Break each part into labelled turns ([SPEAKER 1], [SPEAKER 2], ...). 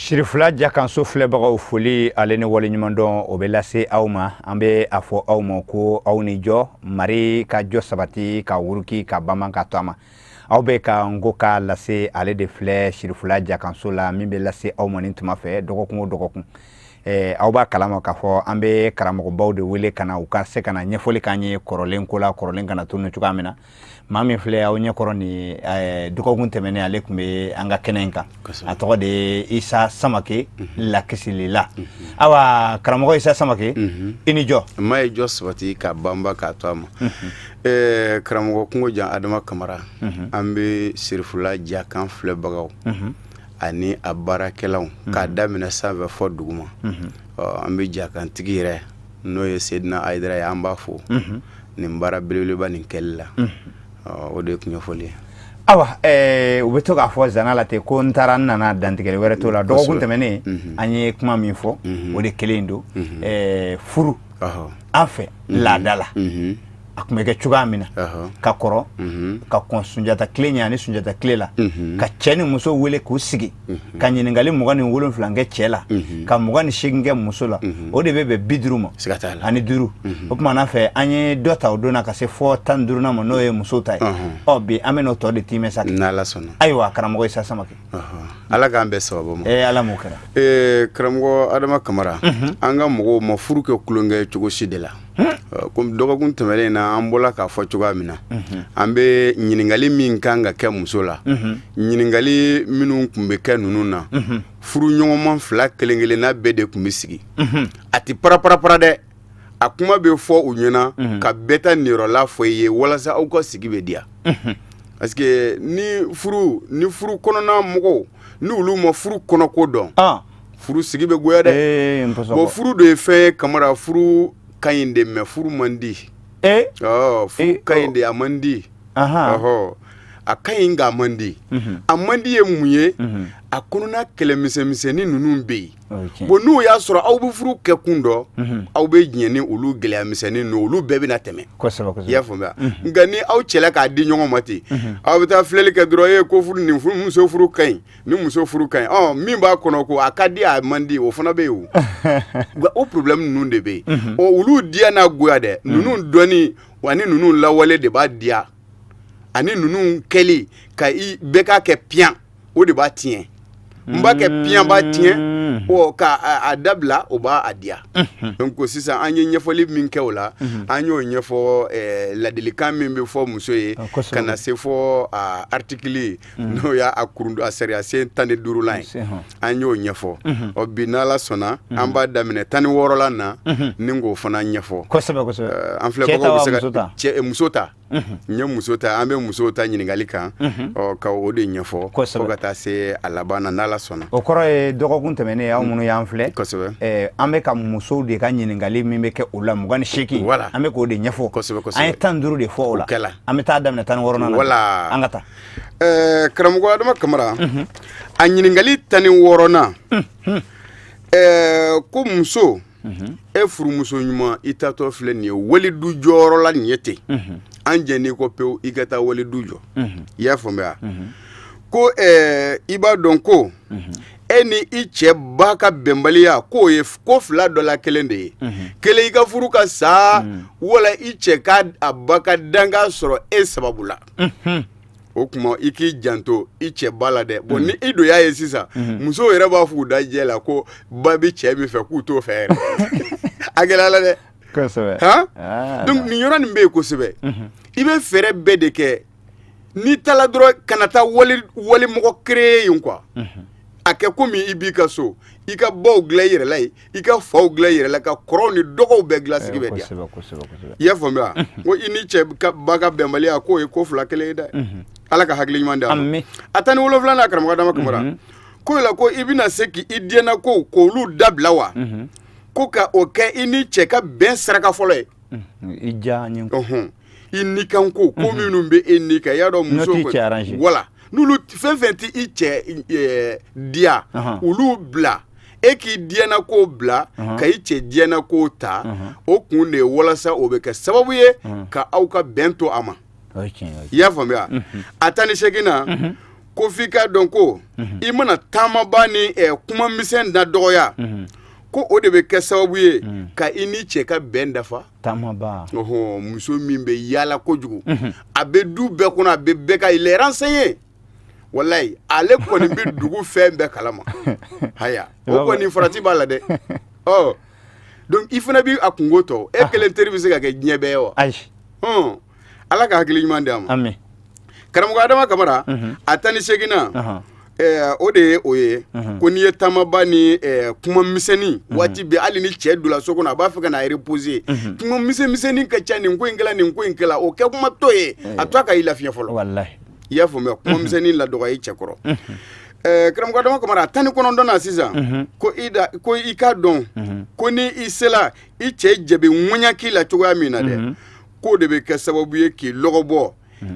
[SPEAKER 1] Sirifila jakanso filɛbagaw, foli ale ni waleɲumandɔn o bɛ lase aw ma. An bɛ a fɔ aw ma ko aw ni jɔ mari ka jɔ sabati ka wuruki ka bama ka to a ma. Aw bɛ ka n ko ka lase ale de filɛ Sirifila jakanso la, min bɛ lase aw ma nin tuma fɛ dɔgɔkun o dɔgɔkun. Aw b'a kalama k'a fɔ an bɛ karamɔgɔbaw de wele ka na, u ka se ka na ɲɛfɔli k'an ye kɔrɔlen ko la, kɔrɔlen kana tunu cogoya min na. Maa min filɛ aw ɲɛkɔrɔ nin, dɔgɔkun tɛmɛnen ale tun bɛ an ka kɛnɛ in kan. A tɔgɔ de ye Isa Samake Lakisilila. Awa, karamɔgɔ Isa Samake, i ni jɔ.
[SPEAKER 2] Maa ye jɔ sabati ka banba k'a to a ma. Karamɔgɔ Kungo Jan Adama Kamara, an bɛ Sirifila jakan filɛbagaw ani a baarakɛlaw k'a daminɛ sanfɛ fɔ duguma. An bɛ jakantigi yɛrɛ, n'o ye Sedina Ayidara ye, an b'a fo nin baara belebeleba nin kɛli la. O de ye kun ɲɛfɔli ye.
[SPEAKER 1] Awa, u bɛ to k'a fɔ zana la ten ko n taara n nana, dantigɛli wɛrɛ t'o la. Dɔgɔkun tɛmɛnen an ye kuma min fɔ, o de kelen don. Furu an fɛ laada la, a tun bɛ kɛ cogoya min na ka kɔrɔ, ka kɔn Sunjata tile ɲɛ ani Sunjata tile la, ka cɛ ni muso wele k'u sigi ka ɲininkali 27 kɛ cɛ la, ka 28 kɛ muso la, o de bɛ bɛn 50 ma ani duuru. O tuma n'a fɛ an ye dɔ ta o don na ka se fɔ 15nan ma, n'o ye muso ta ye. Ɔ bi an bɛ n'o tɔ de timɛ sa.
[SPEAKER 2] N'Ala sɔnna.
[SPEAKER 1] Ayiwa, karamɔgɔ Isa Samake.
[SPEAKER 2] Ala k'an bɛn sababu ma.
[SPEAKER 1] Ee, Ala m'o kɛra.
[SPEAKER 2] Karamɔgɔ Adama Kamara, an ka mɔgɔw ma furu kɛ tulonkɛ cogo si de la. Komi dɔgɔkun tɛmɛnen na an bɔra k'a fɔ cogoya min na, an bɛ ɲininkali min kan ka kɛ muso la, ɲininkali minnu tun bɛ kɛ ninnu na, furu ɲɔgɔnma fila kelen kelenna bɛɛ de tun bɛ sigi. A tɛ paraparapara dɛ, a kuma bɛ fɔ u ɲɛna ka bɛɛ ta niyɔrɔla fɔ i ye walasa aw ka sigi bɛ diya, parce que ni furu kɔnɔna mɔgɔw, ni olu ma furu kɔnɔko dɔn, furu sigi bɛ goya dɛ. Bon, furu de ye fɛn ye, Kamara, furu ka ɲi de, mais furu man di. Furu ka ɲi de, a man di. Ɔhɔ, a ka ɲi nka a man di. A man di ye mun ye? A kɔnɔna kɛlɛmisɛnmisɛnnin ninnu bɛ yen. Bon, n'o y'a sɔrɔ aw bɛ furu kɛ kun dɔn, aw bɛ diɲɛ ni olu gɛlɛya misɛnnin ninnu, olu bɛɛ bɛna tɛmɛ. I y'a faamuya? Nka ni aw cɛla k'a di ɲɔgɔn ma ten, aw bɛ taa filɛli kɛ dɔrɔn, e ko furu nin furu, muso furu ka ɲi, ni muso furu ka ɲi. Ɔ min b'a kɔnɔ ko a ka di, a man di, o fana bɛ yen. O nka o problème ninnu de bɛ yen. Ɔ olu diya n'a goya dɛ, ninnu dɔnni ani ninnu lawale de b'a diya, ani ninnu kɛli ka i bɛɛ k'a kɛ piyan, o de b'a tiɲɛ. N b'a kɛ piyan b'a tiɲɛ, ɔ ka a dabila, o b'a a diya. Donc sisan an ye ɲɛfɔli min kɛ o la, an y'o ɲɛfɔ, ladilikan min bɛ fɔ muso ye ka na se fɔ a article, n'o y'a kurun a sariya sen 15lan ye, an y'o ɲɛfɔ. Ɔ bi, n'Ala sɔnna, an b'a daminɛ 16lan na ni k'o fana ɲɛfɔ.
[SPEAKER 1] Kosɛbɛ kosɛbɛ.
[SPEAKER 2] An filɛbagaw bɛ se ka cɛ muso ta, n ye muso ta, an bɛ musow ta ɲininkali kan, ɔ ka o de ɲɛfɔ fo ka taa se a laban na, n'Ala sɔnna.
[SPEAKER 1] O kɔrɔ ye dɔgɔkun tɛmɛnen, aw minnu y'an filɛ, an bɛ ka musow de ka ɲininkali min bɛ kɛ o la, 28, an bɛ k'o de ɲɛfɔ.
[SPEAKER 2] Kosɛbɛ kosɛbɛ.
[SPEAKER 1] An ye 15 de fɔ o la, an bɛ taa daminɛ 16nan na.
[SPEAKER 2] Voilà.
[SPEAKER 1] An ka taa.
[SPEAKER 2] Karamɔgɔ Adama Kamara, a ɲininkali 16nan, ko muso, e furumuso ɲuman, i taatɔ filɛ nin ye walidu jɔyɔrɔ la nin ye ten, an jɛn'i kɔ pewu, i ka taa walidu jɔ. I y'a faamuya ko i b'a dɔn ko e ni i cɛ ba ka bɛnbaliya, k'o ye ko fila dɔ la kelen de ye. Kelen, i ka furu ka sa, wala i cɛ ka a ba ka danga sɔrɔ e sababu la. O tuma i k'i janto i cɛ ba la dɛ. Bon, ni i don y'a ye sisan, musow yɛrɛ b'a fɔ u da jɛ la ko ba bɛ cɛ min fɛ, k'u t'o fɛ yɛrɛ. A gɛlɛyara dɛ.
[SPEAKER 1] Han.
[SPEAKER 2] Donc nin yɔrɔ nin bɛ yen kosɛbɛ. I bɛ fɛɛrɛ bɛɛ de kɛ, n'i taara dɔrɔn, kana taa wali walimɔgɔ créer yen quoi. A kɛ komi i b'i ka so, i ka baw dilan i yɛrɛ la yen, i ka faw dilan i yɛrɛ la, ka kɔrɔw ni dɔgɔw bɛɛ dilan, sigi bɛ diya. I y'a faamuya ko i ni cɛ ba ka bɛnbaliya, k'o ye ko fila kelen ye dɛ. Ala ka hakili ɲuman di a ma. A 17nan, karamɔgɔ Adama Kamara, ko la ko i bɛna se k'i diɲɛna ko k'olu dabila wa, ko ka o kɛ i ni cɛ ka bɛn saraka fɔlɔ ye.
[SPEAKER 1] I diya
[SPEAKER 2] i ni kan ko ko minnu bɛ e ni kan, i y'a dɔn muso wala n'olu fɛn fɛn tɛ i cɛ diya, olu bila, e k'i diɲɛna ko bila ka i cɛ diɲɛna ko ta. O kun de ye walasa o bɛ kɛ sababu ye ka aw ka bɛn to a ma. I y'a faamuya? A 18nan, Ko f'i k'a dɔn ko i mana taamaba ni kuma misɛn da dɔgɔya, ko o de bɛ kɛ sababu ye ka i ni cɛ ka bɛn dafa.
[SPEAKER 1] Taamaba.
[SPEAKER 2] Ɔhɔn, muso min bɛ yaala kojugu, a bɛ du bɛɛ kɔnɔ, a bɛ bɛɛ ka, il est renseigné, walayi, ale kɔni bɛ dugu fɛn bɛɛ kalama. Haya, o kɔni farati b'a la dɛ. Ɔ, donc i fana bɛ a kungo tɔ, e kelen teri bɛ se ka kɛ diɲɛ bɛɛ ye wa?
[SPEAKER 1] Ayi.
[SPEAKER 2] Hɔn, Ala ka hakili ɲuman di a ma.
[SPEAKER 1] Ami.
[SPEAKER 2] Karamɔgɔ Adama Kamara, a 18nan, o de ye o ye ko n'i ye taamaba ni kuma misɛnnin waati bɛɛ, hali ni cɛ donna so kɔnɔ, a b'a fɛ ka n'a reposer, kuma misɛn misɛnnin ka ca, nin ko in kɛla, nin ko in kɛla, o kɛ kuma to ye, a to a ka i lafiya fɔlɔ.
[SPEAKER 1] Walahi.
[SPEAKER 2] I y'a faamuya? Kuma misɛnnin ladɔgɔya i cɛ kɔrɔ. Karamɔgɔ Adama Kamara, a 19nan sisan, ko i da ko i k'a dɔn ko ni i sela i cɛ jɛbi ŋɔɲaki la cogoya min na dɛ, k'o de bɛ kɛ sababu ye k'i lɔgɔ bɔ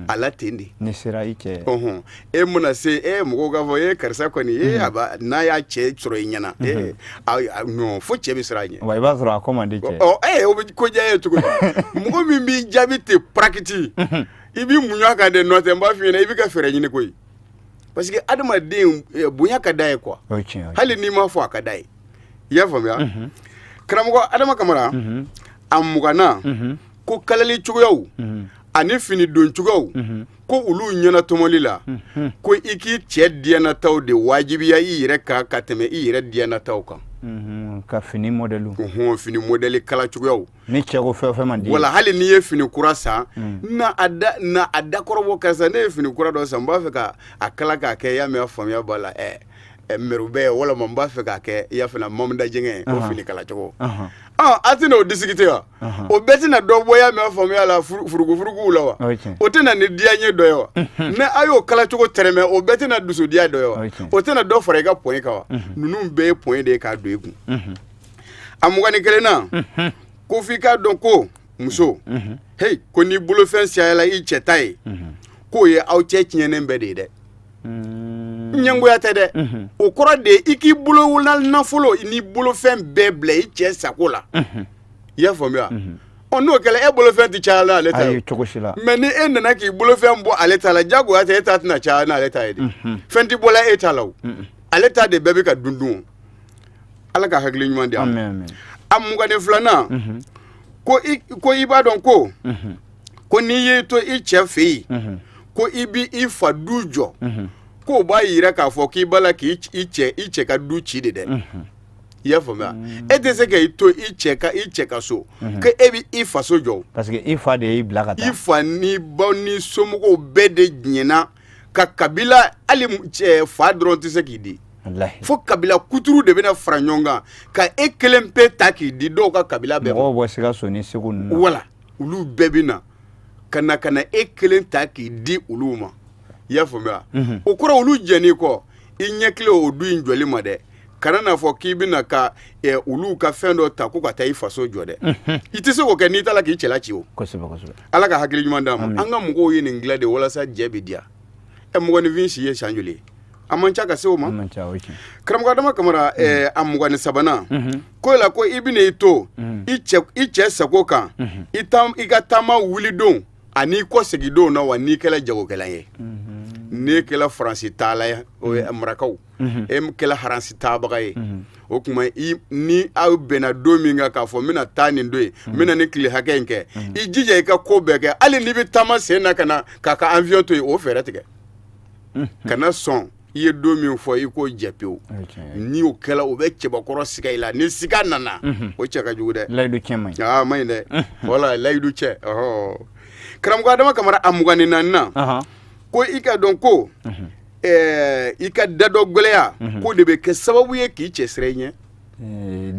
[SPEAKER 2] a la ten de.
[SPEAKER 1] Ni sera i cɛ.
[SPEAKER 2] Ɔhɔn, e mana se, e mɔgɔw k'a fɔ e karisa kɔni, e a b'a n'a y'a cɛ sɔrɔ i ɲɛna, e a non, fo cɛ bɛ siran a ɲɛ.
[SPEAKER 1] Wa i b'a sɔrɔ a ko man di cɛ.
[SPEAKER 2] Ɔ, e o bɛ ko diya e ye cogo di? Mɔgɔ min b'i jaabi ten parakiti, i b'i muɲu a kan dɛ, n'o tɛ n b'a f'i ɲɛna, i bɛ ka fɛɛrɛ ɲini koyi, parce que adamaden bonya ka d'a ye quoi.
[SPEAKER 1] O ye tiɲɛ ye.
[SPEAKER 2] Hali n'i m'a fɔ, a ka d'a ye. I y'a faamuya? Karamɔgɔ Adama Kamara, a 20nan, ko kalali cogoyaw ani fini don cogoyaw, ko olu ɲɛnatɔmɔli la, ko i k'i cɛ diyanataw de wajibiya i yɛrɛ kan ka tɛmɛ i yɛrɛ diyanataw kan.
[SPEAKER 1] Ka fini mɔdɛliw.
[SPEAKER 2] Ɔhɔn, fini mɔdɛli kala cogoyaw.
[SPEAKER 1] Ni cɛ ko fɛn o fɛn man di.
[SPEAKER 2] Wala hali n'i ye fini kura san, na a da kɔrɔbɔ, karisa, ne ye fini kura dɔ san, n b'a fɛ ka a kala k'a kɛ, i y'a mɛn, a faamuya b'a la, mɛrubɛ, walama n b'a fɛ k'a kɛ, i y'a fana mamudajɛngɛ, o fini kala cogo. A tɛna o discuter wa? O bɛɛ tɛna dɔ bɔ, y'a mɛn, faamuya la, furugufuruguw la wa? O tɛna ni diyaɲɛ dɔ ye wa? Ni a y'o kalacogo tɛrɛmɛ, o bɛɛ tɛna dusudiya dɔ ye wa? O tɛna dɔ fara i ka point kan wa? Ninnu bɛɛ ye point de ye k'a don i kun. A 21nan, ko f'i k'a dɔn ko muso, hey, ko n'i bolofɛn cayala i cɛ ta ye, k'o ye aw cɛ tiɲɛnen bɛɛ de ye dɛ. Ɲɛngoya tɛ dɛ, o kɔrɔ de ye i k'i bolo nafolo n'i bolofɛn bɛɛ bila i cɛ sago la. I y'a faamuya? Ɔ, n'o kɛra, e bolofɛn tɛ caya n'ale ta ye.
[SPEAKER 1] Cogo si la.
[SPEAKER 2] Mais ni e nana k'i bolofɛn bɔ ale ta la, jagoya tɛ, e ta tɛna caya n'ale ta ye de. Fɛn tɛ bɔla e ta la o, ale ta de bɛɛ bɛ ka dun dun. Ala ka hakili ɲuman di an ma. A 22nan, ko i b'a dɔn ko n'i y'i to i cɛ fɛ yen, ko i b'i i fa du jɔ, k'o b'a yira k'a fɔ k'i b'a la k'i cɛ ka du ci de dɛ. I y'a faamuya? E tɛ se ka i to i cɛ ka so ko e bɛ i faso jɔ.
[SPEAKER 1] Parce que i fa de y'i bila ka taa.
[SPEAKER 2] I fa ni baw ni somɔgɔw bɛɛ de diɲɛna ka kabila, hali fa dɔrɔn tɛ se k'i di, fo kabila kuturu de bɛna fara ɲɔgɔn kan ka e kelen pe ta k'i di dɔw ka kabila bɛɛ ma.
[SPEAKER 1] Mɔgɔw bɔ Sikaso ni Segu ninnu.
[SPEAKER 2] Wala olu bɛɛ bɛ na ka na e kelen ta k'i di olu ma. I y'a faamuya? O kɔrɔ, olu jɛn'i kɔ, i ɲɛkile o du in jɔli ma dɛ. Kana n'a fɔ k'i bɛna ka olu ka fɛn dɔ ta ko ka taa i faso jɔ dɛ. I tɛ se k'o kɛ n'i taara k'i cɛla ci o.
[SPEAKER 1] Kosɛbɛ kosɛbɛ.
[SPEAKER 2] Ala ka hakili ɲuman d'an ma. An ka mɔgɔw ye nin dilan de walasa jɛ bɛ diya. Ɛ, mɔgɔninfin si ye san joli ye? A man ca ka se o ma. Karamɔgɔ Adama Kamara, a 23nan, ko la ko i bɛna i to i cɛ sago kan i ka taama wulidon ani i kɔ segindon na wa, n'i kɛra jagokɛla ye, n'e kɛra Faransi taala ye, o ye marakaw, e kɛra Faransi taabaga ye, o tuma ni aw bɛnna don min kan k'a fɔ n bɛna taa nin don ye, n bɛna ni tile hakɛ in kɛ, i jija i ka ko bɛɛ kɛ, hali n'i bɛ taama sen na ka na k'a ka avion to yen, o fɛɛrɛ tigɛ, kana sɔn i ye don min fɔ i k'o jɛ pewu. Ni o kɛla, o bɛ cɛbakɔrɔ siga i la. Ni siga nana, o cɛ ka jugu dɛ.
[SPEAKER 1] Layidu cɛ man ɲi.
[SPEAKER 2] Aa, ma ɲi dɛ, wala layidu cɛ. Ɔhɔ, karamɔgɔ Adama Kamara, a 24nan, ko i ka dɔn ko i ka dadɔ gɛlɛya, k'o de bɛ kɛ sababu ye k'i cɛ siran i ɲɛ.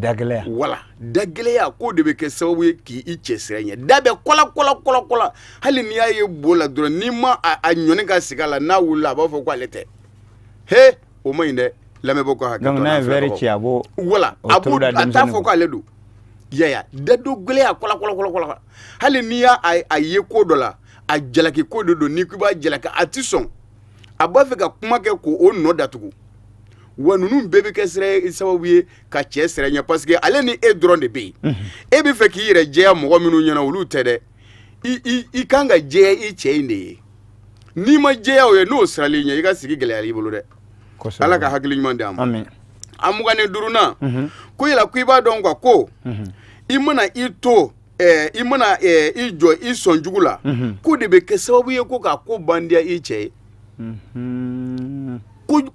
[SPEAKER 1] Dagɛlɛya.
[SPEAKER 2] Wala dagɛlɛya, k'o de bɛ kɛ sababu ye k'i cɛ siran i ɲɛ. Da bɛ kɔla kɔla kɔla kɔla, hali n'i y'a ye bo la dɔrɔn, n'i ma a ɲɔni ka sigi a la, n'a wulila, a b'a fɔ ko ale tɛ. He, o ma ɲi dɛ, lamɛnbaaw ka hakɛ.
[SPEAKER 1] Donc n'a ye verre ci, a b'o
[SPEAKER 2] wala a b'o a t'a fɔ k'ale don yaya. Dadɔ gɛlɛya, kɔla kɔla kɔla kɔla, hali n'i y'a a ye ko dɔ la, a jalaki ko de don, n'i ko i b'a jalaki, a ti sɔn, a b'a fɛ ka kuma kɛ k'o nɔ datugu. Wa ninnu bɛɛ bɛ kɛ sira sababu ye ka cɛ siran ɲɛ, parce que ale ni e dɔrɔn de bɛ yen. E bɛ fɛ k'i yɛrɛ jɛya mɔgɔ minnu ɲɛna, olu tɛ dɛ. I kan ka jɛya i cɛ in de ye. N'i ma jɛya o ye, n'o siral'i ɲɛ, i ka sigi gɛlɛyara i bolo dɛ. Ala ka hakili ɲuman di an ma. A 25nan, ko yala ko i b'a dɔn quoi, ko i mana i to i mana i jɔ i sɔn jugu la, k'o de bɛ kɛ sababu ye ko k'a ko bandiya i cɛ ye.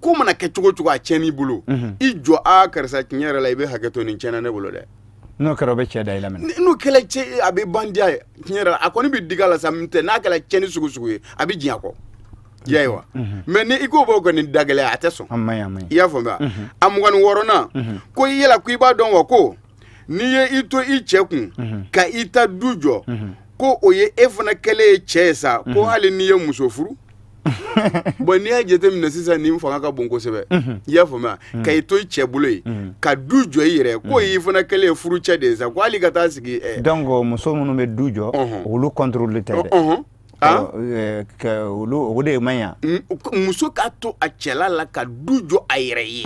[SPEAKER 2] Ko mana kɛ cogo cogo, a tiɲɛn'i bolo, i jɔ, a karisa, tiɲɛ yɛrɛ la, i bɛ hakɛ to, nin tiɲɛna ne bolo dɛ.
[SPEAKER 1] N'o kɛra, o bɛ cɛ da i la minɛ.
[SPEAKER 2] N'o kɛla cɛ, a bɛ bandiya ye tiɲɛ yɛrɛ la. A kɔni bɛ digi a la sa, tɛ n'a kɛra tiɲɛni sugu sugu ye, a bɛ jɛn a kɔ. I y'a ye wa? Mais ni i ko b'o kɔni da gɛlɛya, a tɛ sɔn. I y'a faamuya? A 26nan, ko i yala ko i b'a dɔn wa, ko n'i ye i to i cɛ kun ka i ta du jɔ, ko o ye e fana kɛlen ye cɛ ye sa, ko hali n'i ye muso furu. Bon, n'i y'a jateminɛ sisan, nin fanga ka bon kosɛbɛ. I y'a faamuya? Ka i to i cɛ bolo yen ka du jɔ i yɛrɛ, k'o y'i fana kɛlen ye furucɛ de ye sa, ko hali ka taa sigi.
[SPEAKER 1] Donc muso minnu bɛ du jɔ, olu contrôle tɛ dɛ. Olu, o de man ɲi.
[SPEAKER 2] Muso k'a to a cɛla la ka du jɔ a yɛrɛ ye,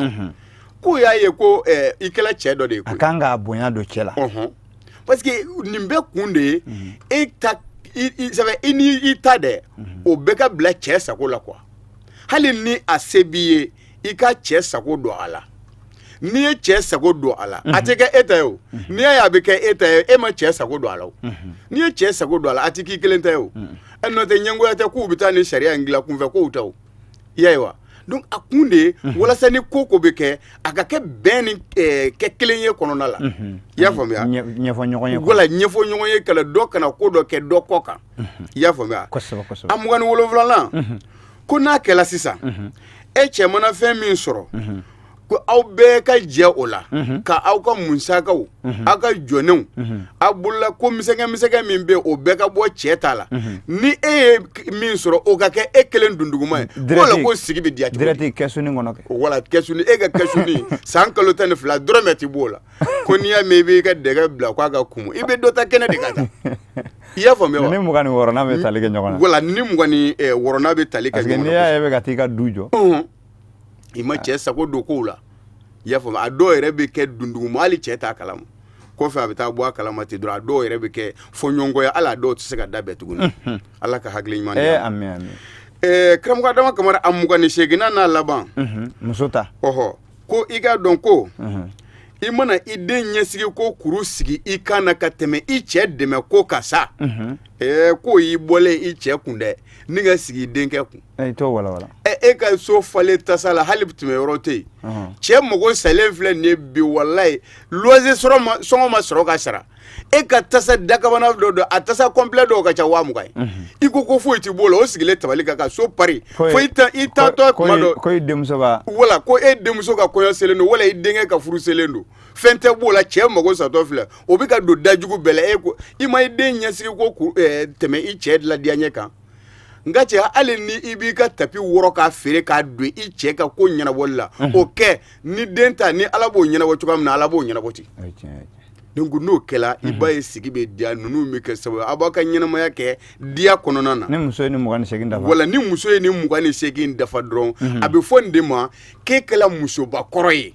[SPEAKER 2] k'o y'a ye ko i kɛla cɛ dɔ de ye.
[SPEAKER 1] A kan k'a bonya don cɛ la.
[SPEAKER 2] Parce que nin bɛɛ kun de ye e ta, ça i ni i ta dɛ, o bɛɛ ka bila cɛ sago la quoi. Hali ni a se b'i ye, i ka cɛ sago don a la. N'i ye cɛ sago don a la, a tɛ kɛ e ta ye o. N'i y'a ye a bɛ kɛ e ta ye, e ma cɛ sago don a la o. N'i ye cɛ sago don a la, a tɛ k'i kelen ta ye o. N'o tɛ, ɲɛngoya tɛ k'u bɛ taa ni sariya in dilan kunfɛ kow tɛ o. I y'a ye wa? Donc a kun de ye walasa ni ko ko bɛ kɛ, a ka kɛ bɛn ni kɛ kelen ye kɔnɔna la. I y'a faamuya?
[SPEAKER 1] Ɲɛfɔ ɲɔgɔn ye.
[SPEAKER 2] Wala ɲɛfɔ ɲɔgɔn ye, kɛlɛ dɔ kana ko dɔ kɛ dɔ kɔ kan. I y'a faamuya?
[SPEAKER 1] Kosɛbɛ.
[SPEAKER 2] A 27nan, ko n'a kɛla sisan, e cɛ mana fɛn min sɔrɔ, ko aw bɛɛ ka jɛ o la, ka aw ka musakaw, aw ka jɔnenw, aw bolola ko misɛnkɛ misɛnkɛ min bɛ yen, o bɛɛ ka bɔ cɛ ta la. Ni e ye min sɔrɔ, o ka kɛ e kelen dunduguma ye. Ko la ko sigi bɛ diya cogo
[SPEAKER 1] di? Direct kɛsuni kɔnɔ kɛ.
[SPEAKER 2] Wala kɛsuni, e ka kɛsuni san kalo 12, dɔrɔmɛ ti b'o la. Ko n'i y'a mɛn i b'i ka dɛgɛ bila k'a ka kumu, i bɛ dɔ ta kɛnɛ de ka taa. I y'a faamuya wa?
[SPEAKER 1] Ni 26nan bɛ tali kɛ ɲɔgɔn na.
[SPEAKER 2] Wala ni 26nan bɛ tali kɛ
[SPEAKER 1] ɲɔgɔn na. Parce que n'i y'a ye e bɛ ka t'i ka du jɔ,
[SPEAKER 2] i ma cɛ sago don kow la. I y'a faamu? A dɔw yɛrɛ bɛ kɛ dunduguma, hali cɛ t'a kalama. Kɔfɛ a bɛ taa bɔ a kalama ten dɔrɔn. A dɔw yɛrɛ bɛ kɛ fɔɲɔgɔnkɔ ye, hali a dɔw tɛ se ka da bɛn tuguni. Ala ka hakili ɲuman di.
[SPEAKER 1] Ami ami.
[SPEAKER 2] Karamɔgɔ Adama Kamara, a 28nan n'a laban.
[SPEAKER 1] Muso ta.
[SPEAKER 2] Ɔhɔ, ko i k'a dɔn ko i mana i den ɲɛsigi ko kuru sigi i kan na ka tɛmɛ i cɛ dɛmɛ ko kan sa, k'o y'i bɔlen i cɛ kun dɛ, ni ka sigi i denkɛ kun.
[SPEAKER 1] I t'o walawala.
[SPEAKER 2] E ka so falen tasa la, hali tɛmɛ yɔrɔ tɛ yen. Cɛ mago salen filɛ nin ye bi, walayi, loyer sɔngɔ ma sɔrɔ ka sara. E ka tasa dakabana dɔ don, a tasa complet dɔw ka ca 20 000 ye. I ko foyi ti b'o la, o sigilen tabali kan ka so pari fo i taatɔ
[SPEAKER 1] kuma dɔ. Ko i denmuso b'a.
[SPEAKER 2] Wala ko e denmuso ka kɔɲɔ selen don, wala i denkɛ ka furu selen don, fɛn tɛ b'o la. Cɛ mago satɔ filɛ, o bɛ ka don dajugu bɛɛ la. E ko i ma i den ɲɛsigi ko tɛmɛ i cɛ ladiyaɲɛ kan. N ka cɛ, hali ni i b'i ka tapi wɔrɔ k'a feere k'a don i cɛ ka ko ɲɛnabɔli la, o kɛ. Ni den ta, ni Ala b'o ɲɛnabɔ cogoya min na, Ala b'o ɲɛnabɔ ten. Donc n'o kɛla, i b'a ye sigi bɛ diya. Ninnu bɛ kɛ sababu ye aw b'aw ka ɲɛnamaya kɛ diya kɔnɔna na.
[SPEAKER 1] Ni muso ye ni 28 dafa.
[SPEAKER 2] Wala ni muso ye ni 28 dafa dɔrɔn, a bɛ fɔ nin de ma k'e kɛla musoba kɔrɔ ye.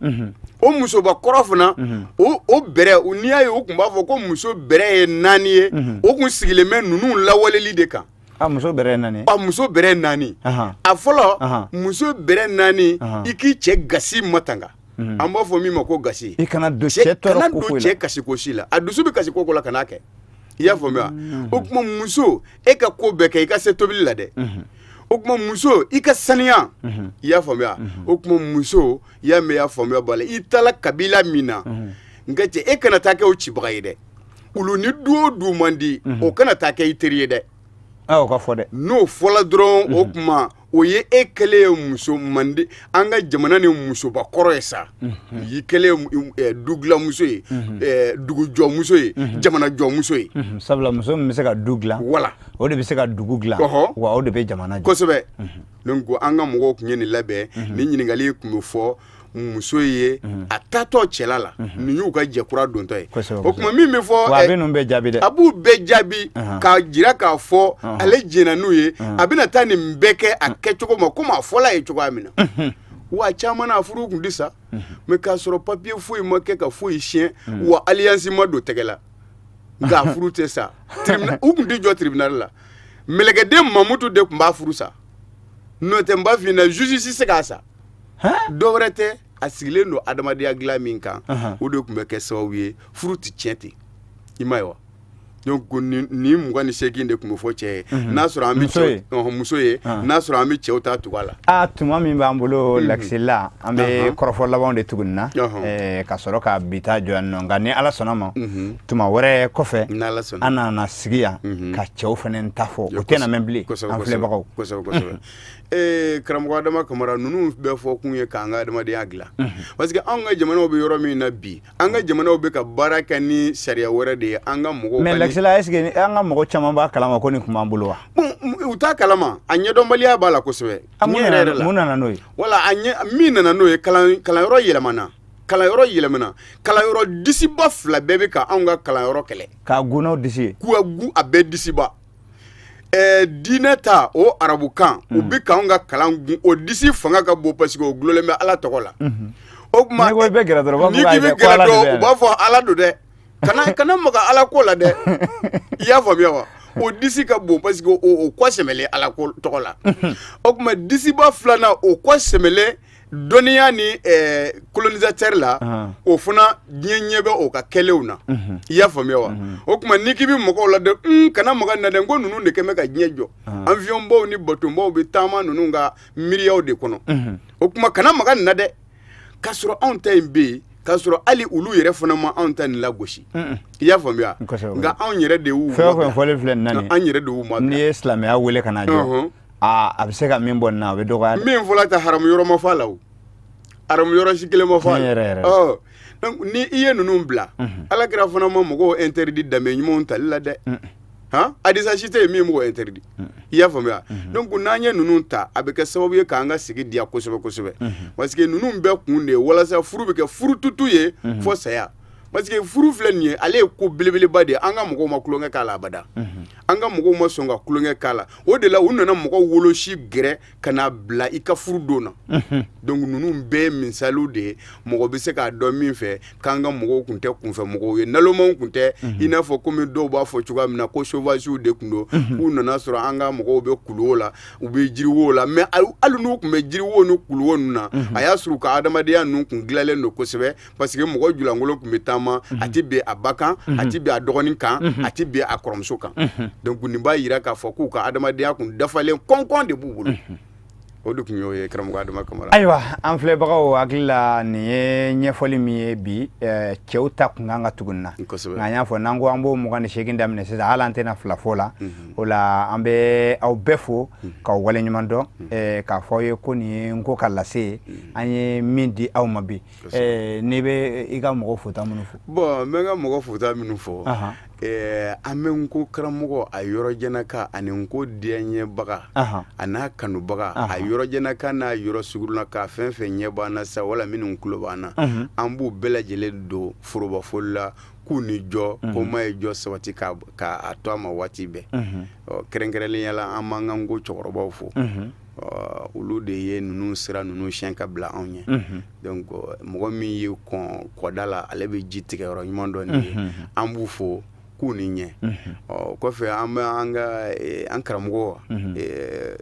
[SPEAKER 2] O musoba kɔrɔ fana, o bɛrɛ, n'i y'a ye u tun b'a fɔ ko muso bɛrɛ ye naani ye, o tun sigilen bɛ ninnu lawaleli de kan.
[SPEAKER 1] A muso bɛrɛ ye naani.
[SPEAKER 2] A muso bɛrɛ ye naani. A fɔlɔ, muso bɛrɛ naani, i k'i cɛ gasi matanga. An b'a fɔ min ma ko gasi.
[SPEAKER 1] I kana don cɛ
[SPEAKER 2] tɔɔrɔ ko foyi la. Cɛ kasi ko si la, a dusu bɛ kasi ko ko la, kan'a kɛ. I y'a faamuya? O tuma muso, e ka ko bɛɛ kɛ, i ka se tobili la dɛ. O tuma muso, i ka saniya. I y'a faamuya? O tuma muso, i y'a mɛn, i y'a faamuya b'a la, i taara kabila min na, n ka cɛ, e kana taa kɛ o cibaga ye dɛ. Olu ni du o du man di, o kana taa kɛ i teri ye dɛ.
[SPEAKER 1] O ka fɔ dɛ.
[SPEAKER 2] N'o fɔla dɔrɔn, o tuma o ye e kɛlen ye muso mande an ka jamana ni musoba kɔrɔ ye sa. Y'i kɛlen ye dudilanmuso ye, dugujɔmuso ye, jamanajɔmuso ye.
[SPEAKER 1] Sabula muso min bɛ se ka du dilan,
[SPEAKER 2] wala
[SPEAKER 1] o de bɛ se ka dugu dilan, wa o de bɛ jamana
[SPEAKER 2] jɔ. Kosɛbɛ. Donc an ka mɔgɔw tun ye nin labɛn. Nin ɲininkali tun bɛ fɔ muso ye a taatɔ cɛla la, nin y'u ka jɛkura dontɔ ye. O tuma min bɛ fɔ,
[SPEAKER 1] a bɛ ninnu bɛɛ jaabi dɛ.
[SPEAKER 2] A b'u bɛɛ jaabi k'a jira k'a fɔ ale jɛnna n'u ye, a bɛna taa nin bɛɛ kɛ a kɛcogo ma komi a fɔla ye cogoya min na. Wa caman na, furu tun tɛ sa, mais k'a sɔrɔ papiye foyi ma kɛ ka foyi siɲɛ, wa alliance ma don tɛgɛ la, nka furu tɛ sa. U tun tɛ jɔ tribunal la. Mɛlɛkɛden Mamutu de tun b'a furu sa. N'o tɛ, n b'a f'i ɲɛna, juge si se k'a sa. Dɔ wɛrɛ tɛ, a sigilen don adamadenya dilan min kan, o de tun bɛ kɛ sababu ye furu tɛ tiɲɛ ten, i m'a ye wa? Donc nin 28 de tun bɛ fɔ cɛ ye, n'a sɔrɔ an bɛ muso ye, n'a sɔrɔ an bɛ cɛw ta tugu a la.
[SPEAKER 1] Aa, tuma min b'an bolo, Lakisila, an bɛ kɔrɔfɔ labanw de tuguni na ka sɔrɔ ka bi ta jɔ yan nɔ. Nka ni Ala sɔnna ma, tuma wɛrɛ kɔfɛ, an nana sigi yan ka cɛw fana ta fɔ. O tɛna mɛn bilen, an filɛbagaw.
[SPEAKER 2] Kosɛbɛ, kosɛbɛ. Ee, karamɔgɔ Adama Kamara, ninnu bɛɛ fɔ kun ye k'an ka adamadenya dilan, parce que anw ka jamanaw bɛ yɔrɔ min na bi, an ka jamanaw bɛ ka baara kɛ ni sariya wɛrɛ de ye, an ka mɔgɔw.
[SPEAKER 1] Mais Lakisila, est ce que an ka mɔgɔ caman b'a kalama ko nin tun b'an bolo wa?
[SPEAKER 2] Bon, u t'a kalama, a ɲɛdɔnbaliya b'a la kosɛbɛ.
[SPEAKER 1] Yɛrɛ yɛrɛ la, mun nana n'o ye?
[SPEAKER 2] Wala a ɲɛ min nana n'o ye, kalanyɔrɔ yɛlɛmana, kalanyɔrɔ yɛlɛmana, kalanyɔrɔ disiba fila bɛɛ bɛ ka anw ka kalanyɔrɔ kɛlɛ.
[SPEAKER 1] K'a gun n'o disi ye.
[SPEAKER 2] K'u gun a bɛɛ disiba. Diinɛ ta o arabukan, u bɛ k'anw ka kalan gun, o disi fanga ka bon, parce que o gulonlen bɛ Ala tɔgɔ la. O tuma
[SPEAKER 1] n'i ko i bɛ gɛrɛ dɔrɔn,
[SPEAKER 2] n'i k'i bɛ gɛrɛ dɔrɔn, u b'a fɔ Ala don dɛ, kana maga Ala ko la dɛ. I y'a faamuya wa? O disi ka bon parce que o kɔ sɛmɛlen Ala ko tɔgɔ la. O tuma disiba filanan, o kɔ sɛmɛlen dɔnniya ni colonisateur la, o fana diɲɛ ɲɛ bɛ o ka kɛlenw na. I y'a faamuya wa? O tuma n'i k'i bɛ mɔgɔw la dɛ, kana maga na dɛ, ko ninnu de kɛn bɛ ka diɲɛ jɔ, avion baw ni bateau baw bɛ taama ninnu ka miiriyaw de kɔnɔ. O tuma kana maga nin na dɛ. K'a sɔrɔ anw ta in bɛ yen, k'a sɔrɔ hali olu yɛrɛ fana ma anw ta nin lagosi. I y'a faamuya? Nka anw yɛrɛ de y'u
[SPEAKER 1] Fɛn o fɛn fɔlen filɛ nin na nin,
[SPEAKER 2] an yɛrɛ de y'u ma.
[SPEAKER 1] N'i ye silamɛya wele ka na jɔ, aa, a bɛ se ka min bɔ nin na, a bɛ dɔgɔya.
[SPEAKER 2] Min fɔla ta, haramu yɔrɔ ma fɔ a la o, haramu yɔrɔ si kelen ma fɔ a la.
[SPEAKER 1] Yɛrɛ yɛrɛ.
[SPEAKER 2] Donc ni i ye ninnu bila, Ala kira fana ma mɔgɔw interdit danbe ɲumanw tali la dɛ. Han, hadisa si tɛ yen min b'o interdit. I y'a faamuya? Donc n'an ye ninnu ta, a bɛ kɛ sababu ye k'an ka sigi diya kosɛbɛ kosɛbɛ, parce que ninnu bɛɛ kun de ye walasa furu bɛ kɛ furututu ye fo saya. Parce que furu filɛ nin ye, ale ye ko belebeleba de ye. An ka mɔgɔw ma tulonkɛ k'a la abada, an ka mɔgɔw ma sɔn ka tulonkɛ k'a la. O de la u nana mɔgɔw wolosi gɛrɛ ka n'a bila i ka furu don na. Donc ninnu bɛɛ ye misaliw de ye, mɔgɔ bɛ se k'a dɔn min fɛ k'an ka mɔgɔw tun tɛ kunfɛ mɔgɔw ye, nalomaw tun tɛ, i n'a fɔ komi dɔw b'a fɔ cogoya min na ko sauvagew de tun don, k'u nana sɔrɔ an ka mɔgɔw bɛ kuluwo la, u bɛ jiriwo la. Mais hali n'u tun bɛ jiriwo ni kuluwo ninnu na, a y'a sɔrɔ u ka adamadenya ninnu tun dilanlen don kosɛbɛ, parce que mɔgɔ julankolon tun bɛ taama, a tɛ bin a ba kan, a tɛ bin a dɔgɔnin kan, a tɛ bin a kɔrɔmuso kan. Donc nin b'a jira k'a fɔ k'u ka adamadenya kun dafalen kɔnkɔn de b'u bolo. O de tun y'o ye, karamɔgɔ Adama Kamara.
[SPEAKER 1] Ayiwa, an filɛbagaw hakili la, nin ye ɲɛfɔli min ye bi, cɛw ta kun kan ka tugu nin na. Nka an y'a fɔ, n'an ko an b'o 28 daminɛ sisan, hali an tɛna fila fɔ la. O la an bɛ aw bɛɛ fo k'aw waleɲuman dɔn, k'a fɔ aw ye ko nin ye n ko ka lase ye, an ye min di aw ma bi. N'i bɛ i ka mɔgɔ fota minnu fo.
[SPEAKER 2] Bon, n bɛ n ka mɔgɔ fota minnu fɔ, an bɛ n ko karamɔgɔ a yɔrɔjɛnaka ani n ko diyaɲɛbaga a n'a kanubaga, a yɔrɔjɛnaka n'a yɔrɔ surunaka, fɛn fɛn ɲɛ b'an na sa wala minnu tulo b'an na, an b'u bɛɛ lajɛlen don forobafoli la k'u ni jɔ, ko ma ye jɔ sabati k'a to a ma waati bɛɛ. Kɛrɛnkɛrɛnnenya la, an b'an ka n ko cɛkɔrɔbaw fo. Olu de ye ninnu sira ninnu siɲɛ ka bila anw ɲɛ. Donc mɔgɔ min ye kɔn kɔda la, ale bɛ ji tigɛ yɔrɔ ɲuman dɔ nin ye. An b'u fo k'u ni ɲɛ. Ɔ kɔfɛ, an bɛ an ka an karamɔgɔ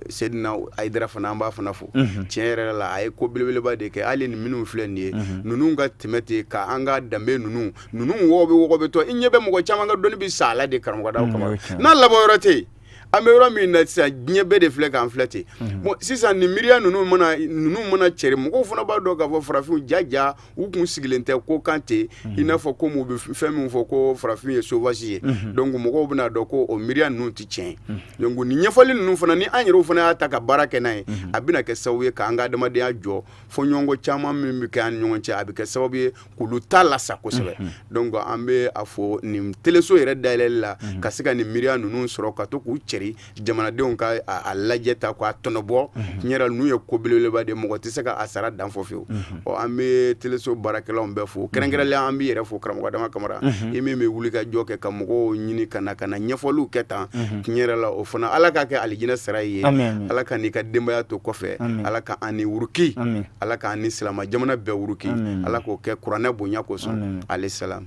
[SPEAKER 2] Sedina Ayidara fana, an b'a fana fo. Tiɲɛ yɛrɛ la, a ye ko belebeleba de kɛ. Hali ni minnu filɛ nin ye, ninnu ka tɛmɛ ten ka an ka danbe ninnu wɔgɔbɛ wɔgɔbɛtɔ, i ɲɛ bɛ mɔgɔ caman ka dɔnni bɛ sa a la de. Karamɔgɔ Adama, n'a labɔ yɔrɔ tɛ yen, an bɛ yɔrɔ min na sisan, diɲɛ bɛɛ de filɛ k'an filɛ ten. Bon, sisan nin miiriya ninnu mana cɛri, mɔgɔw fana b'a dɔn k'a fɔ farafinw jaja u kun sigilen tɛ ko kan ten, i n'a fɔ komi u bɛ fɛn min fɔ ko farafin ye sauvage ye. Donc mɔgɔw bɛna dɔn ko o miiriya ninnu tɛ tiɲɛ. Donc nin ɲɛfɔli ninnu fana, ni an yɛrɛw fana y'a ta ka baara kɛ n'a ye, a bɛna kɛ sababu ye k'an ka adamadenya jɔ. Fɔɲɔgɔnkɔ caman min bɛ kɛ an ni ɲɔgɔn cɛ, a bɛ kɛ sababu ye k'olu ta lasa kosɛbɛ. Donc an bɛ a fɔ nin teleso yɛrɛ dayɛlɛli la, ka se ka nin miiriya ninnu sɔrɔ ka to k'u cɛri jamanadenw ka a lajɛ ta k'a tɔnɔbɔ. Tiɲɛ yɛrɛ, ninnu ye ko belebeleba de ye, mɔgɔ tɛ se ka a sara dan fɔ fiyewu. Ɔ, an bɛ teleso baarakɛlaw bɛɛ fo, kɛrɛnkɛrɛnlenya an b'i yɛrɛ fo, karamɔgɔ Adama Kamara, i min bɛ wuli ka jɔ kɛ ka mɔgɔw ɲini ka na ɲɛfɔliw kɛ tan. Tiɲɛ yɛrɛ la, o fana, Ala k'a kɛ alijinɛ sara ye. Ala ka n'i ka denbaya to kɔfɛ, Ala ka an ni wuruki, Ala k'an ni silama jamana bɛɛ wuruki, Ala k'o kɛ kuranɛ bonya kosɔn. Ale salam.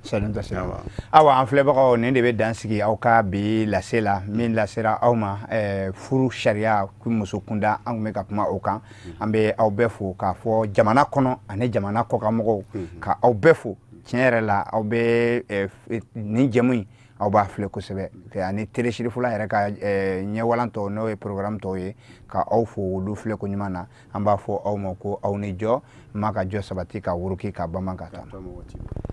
[SPEAKER 1] Awa, an filɛbagaw, nin de bɛ dan sigi aw ka bi lase la min lasera aw aw ma furu sariya muso kunda, an tun bɛ ka kuma o kan. An bɛ aw bɛɛ fo k'a fɔ jamana kɔnɔ ani jamana kɔkanmɔgɔw, ka aw bɛɛ fo. Tiɲɛ yɛrɛ la, aw bɛ nin jɛmu in, aw b'a filɛ kosɛbɛ, ani Télé Sirifula yɛrɛ ka ɲɛwalan tɔw, n'o ye programme tɔw ye, ka aw fo olu filɛ ko ɲuman na. An b'a fɔ aw ma ko aw ni jɔ ma ka jɔ sabati ka wuruki ka bama ka taa.